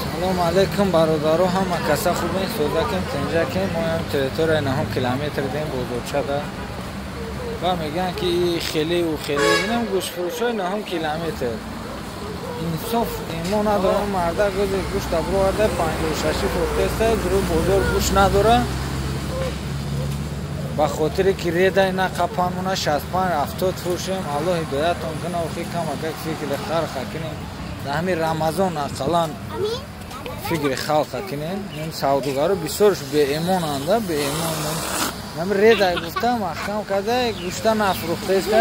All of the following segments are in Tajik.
Салом алейкум бародаро, ҳама каса хубен, созакем, тинҷакем. Мо ҳам территорияи 9 километр дем бозорчада. Ва мегӯянд ки и хеле у хеле инам гӯштфурӯшҳои 9 километр. Инсоф имон надорам, марда гӯзи гӯшт аброварда 56 фурӯхтеста, дуру бозор гӯшт надора. Ба хотире ки редай нақапанмона 65-70 фурӯшем. Аллоҳ ҳидоятон кунад, охи камакак фикри халқа кунем. Дар ҳамин Рамазон ақаллан фикри халқа кунем. Ин савдогаро бисёрш беэмонанда, беэмон. Ҳамин редай гуфта маҳкам карда гӯшта нафурӯхтеста.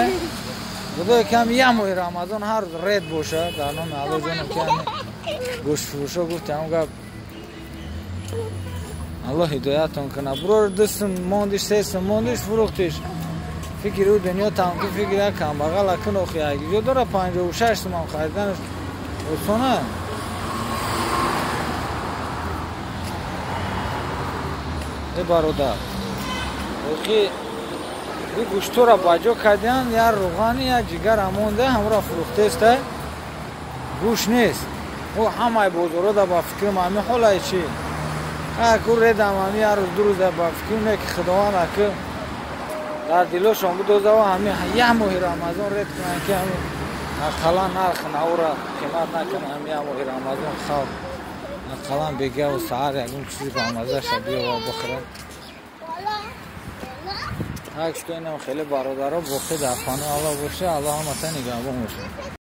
Худое ки ҳам як моҳи Рамазон ҳар рӯз ред бошад, дар номи Аллоҳ ҷонам ки ҳамин гӯштфурӯшо гуфта ҳам гап. Аллоҳ ҳидоятон кунад. Бурор 2 сум мондиш, 3 сум мондиш, фурӯхтиш. Фикри ӯ дунё там ки фикри як камбағал акун охи як ҷо дора 56 сум хариданаш осона. Э бародар, охи ин гӯштора ба ҷо кардиан, як рӯғани, як ҷигара монда, ҳамро фурӯхтеста, гӯшт нест. Ӯ ҳамаи бозорода ба фикрам ҳамин ҳолае чи? Аку редам ҳами як рӯз ду рӯза ба фикр не ки Худованд аку дар дилошон бидозава ҳами як моҳи Рамазон ред кунанд ки ҳами ақаллан нархи навора қимат накунанд. Ҳами як моҳи Рамазон халқ ақаллан бегаву саҳар ягон чизи бамазаша биёва бихӯрад. Так что инам хеле бародаро боқӣ дар паноҳи Аллоҳ боша. Аллоҳ ҳамата нигаҳбон бошад.